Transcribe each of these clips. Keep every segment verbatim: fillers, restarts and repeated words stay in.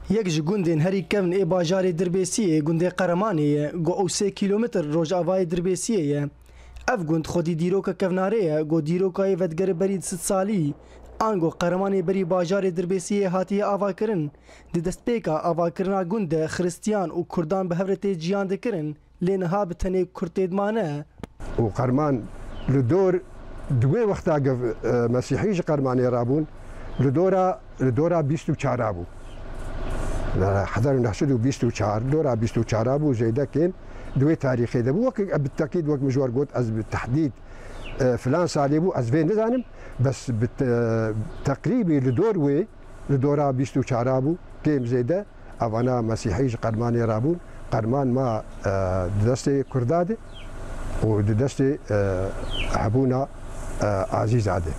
Yek ji gundên herî kevn ê bajarê Dirbêsiyê gundê Qeremanê ye, ku ew sê kîlometr rojavayê Dirbêsiyê ye. Ev gund xwedî dîroka kevnarê ye, ku dîroka yê vedigerê berî sed salî. Ango Qeremanê berî bajarê Dirbêsiyê hatiye avakirin. Di destpêka avakirina gund de xiristiyan û kurdan bi hev re tê ciyan dikirin. Lê niha bi tenê kurd tê dimane. Û Qerman li dor di wê wexta ge, e, Mesîhî ji Qermanê rabûn, li dora, li dora bîst û çara bû. Hezar û neh sed û bîst û çar, dora bîst û çara bû, zêde kêm di wê tarîxê de bû. Wek, bi tekîd, wek min ji we got, ez bi tehdîd, e, filan salê bû, ez vê nizanim. Bes bi te-, teqrîbî li dor wê, li dora bîst û çara bû, kêm zêde. Evana Mesîhî ji Qermanê rabûn. Qerman ma, e, di destê Kurda de û di destê, e, hebûna, e, Azîza de.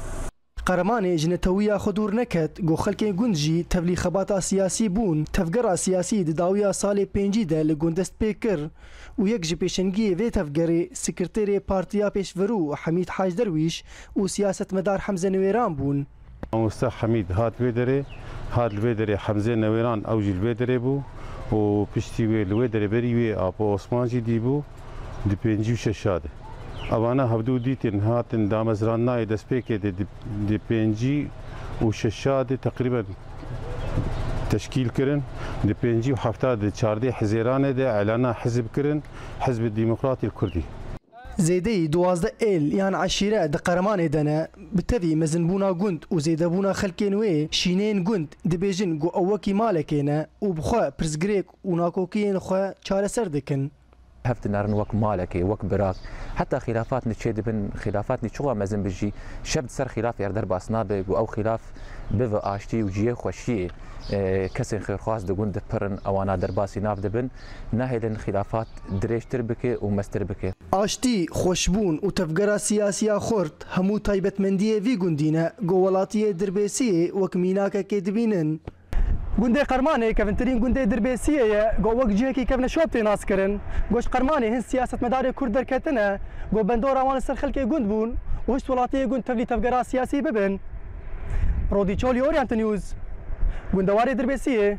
Qeremanê ji netewiya xwe dûr neket, ku xelkên gund jî tevlî xebata siyasî bûn. Tevgera siyasî di dawiya salê pêncî de li gund dest pê kir û yek ji pêşengiyê vê tevgerê sekreterê Partiya Pêşverû Hemîd Hac Derwîş û siyasetmedar Hemze Newêran bûn. Mamoste Hemîd hat vê derê, hat li vê derê Hemzê Newêran, ew jî li vê derê bû û piştî wê li wê derê berî wê Apo Osman jî dîbû di pêncî û şeşa de. Evana hevdû dîtin hatin damezrandinayê destpêkê de di, di pêncî û şeşa de teqrîben teşkîl kirin. Di pêncî û hefta de çardê Hizêranê de elana hizb kirin, Hizb Demokratî Kurdî. Zêdeyî duwazdeh êl yan eşîre di Qeremanê de ne. Bi tevî mezinbûna gund û zêdebûna xelkên wê, şîneyên gund dibêjin ku ew wekî malekê ne û bi xwe pirsgirêk û nakokiyên xwe çareser dikin. Hev dinerin wek malekê, wek birak. Heta xîlafat nî çê dibin, xîlafat nî çiqa mezin bi jî, şev di ser xîlafê re derbas nabe, ku ew xîlaf bive aştî û cihê xweşiyê, e, kesên xêrxwaz di gund dipirin, ewana derbasî nav dibin, nahêlin xîlafat dirêjtir bike û mestir bike. Aştî, xweşbûn û tevgera siyasî ya xurt hemû taybetmendiyê vî gundî ne, ku welatiyê Dirbêsiyê wek mînakekê dibînin. Gundê Qermanê kevintirîn gundê Dirbêsiyê ye, ku wek cihekî kevneşop tê naskirin. Ku ji Qermanê hin siyasetmedarê kurd derketine, ku bendora wan li ser xelkê gund bûn û hişt welatiyê gund tevlî tevgera siyasî bibin. Rodî Çolî, Orient News, gundewarê Dirbêsiyê.